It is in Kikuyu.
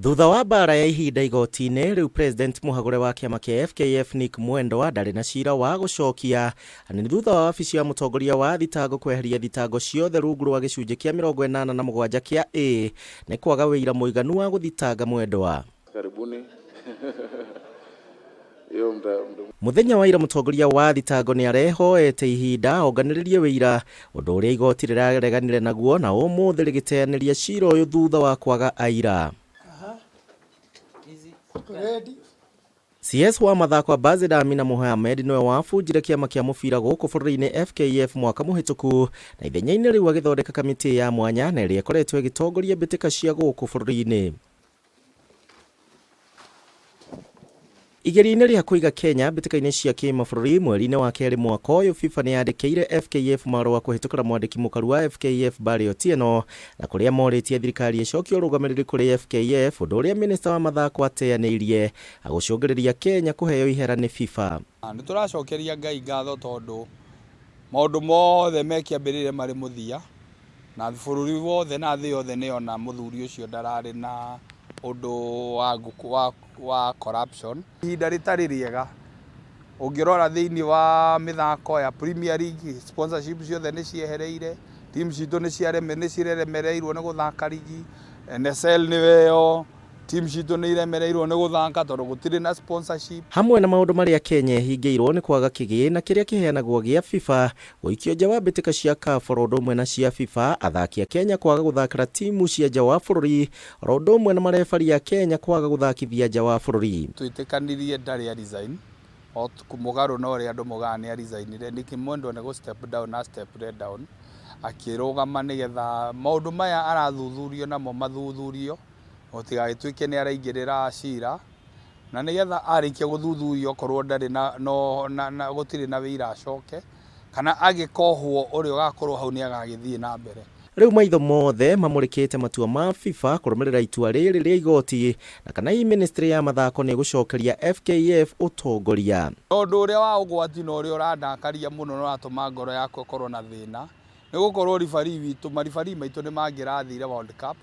Thutha wa mbara ya ihinda igoti-inĩ, rĩu President mũhagũre wa kĩama kĩa FKF Nick Mwendwa ndarĩ na cira wa gũcokia. Na nĩ thutha wa wabici ya mũtongoria wa thitango kweheria thitango ciothe rungu rwa gĩcunjĩ kĩa 87 kĩa A nĩ kwaga wĩira mũiganu wa gũthitanga Mwendwa. Karibuni. Hiyo Mũthenya wa ira mũtongoria wa thitango nĩ arehoete ihinda onganĩrĩrie wĩira, ũndũ ũrĩa igoti rĩrareganire naguo na ũmũthĩ rĩgĩteanĩria cira ũyũ thutha wa kwaga aira. CS wa mathako Ambassador Amina Mohamed nĩwe wabunjire kĩama kĩa mũbira gũkũ bũrũri-inĩ FKF mwaka mũhĩtũku na ithenya-inĩ rĩu agĩthondeka kamĩtĩ ya mwanya na ĩrĩa ĩkoretwo ĩgĩtongoria mbĩtĩka cia gũkũ bũrũri-inĩ. Igeria-inĩ rĩa kũiga Kenya mbĩtĩka-inĩ cia kĩmabũrũri mweri-inĩ wa kerĩ mwaka ũyũ, FIFA nĩ yandĩkĩire FKF marũa kũhĩtũkĩra mwandĩki mũkaru wa FKF Barry Otieno na kũrĩa morĩtie thirikari ĩcokie ũrũgamĩrĩri kũrĩ FKF, ũndũ ũrĩa minista wa mathako ateanĩirie agũcũngĩrĩria Kenya kũheo ihera nĩ FIFA. Nĩ tũracokeria Ngai ngatho tondũ maũndũ mothe mekĩambĩrĩria marĩ mũthia na bũrũri wothe na thĩ yothe nĩ yona mũthuri ũcio ndararĩ na ũndũ wa ngũkũ wa corruption. Ihinda rĩtarĩ rĩega ũngĩrora thĩinĩ wa mĩthako ya Premier League, sponsorship ciothe nĩ ciehereire, team citũ nĩ ciremereirwo nĩ gũthaka ligi, NSL nĩyo ĩyo, team citũ nĩ iremereirwo nĩ gũthaka tondũ gũtirĩ na sponsorship. Hamwe na maũndũ marĩa Kenya ĩhingĩirwo nĩ kwaga kĩgĩna kĩrĩa kĩheanagwo gĩa FIFA, gũikio nja wa mbĩtĩka cia CAF oro ũndũ ũmwe na cia FIFA, athaki a Kenya kwaga gũthakĩra timu cia nja wa bũrũri oro ũndũ ũmwe na marebari a Kenya kwaga gũthakithia nja wa bũrũri. Twĩtĩkanirie ndarĩ a resign o mũgarũ na ũrĩa andũ moigaga nĩ aresignire. Nick Mwendwa nĩ gũ step down na step down akĩrũgama nĩgetha maũndũ maya arathuthurio namo mathuthurio gũtigagĩtuĩke nĩ araingĩrĩra cira, na nĩgetha arĩkia gũthuthurio okorwo ndarĩ na, no, na, na gũtirĩ na wĩira acoke, kana agĩkohwo ũrĩa ũgakorwo hau nĩ agagĩthiĩ na mbere. Rĩu maitho mothe mamũrĩkĩte matua ma FIFA kũrũmĩrĩra itua rĩrĩ rĩa igoti na kana hihi ministry ya mathako nĩ ĩgũcokeria FKF ũtongoria. Ũndũ ũrĩa wa ũgwati na ũrĩa ũrandakaria mũno na ũratũma ngoro yakwa ĩkorwo na thĩna nĩ gũkorwo referee witũ, mareferee maitũ nĩ mangĩrathire World Cup.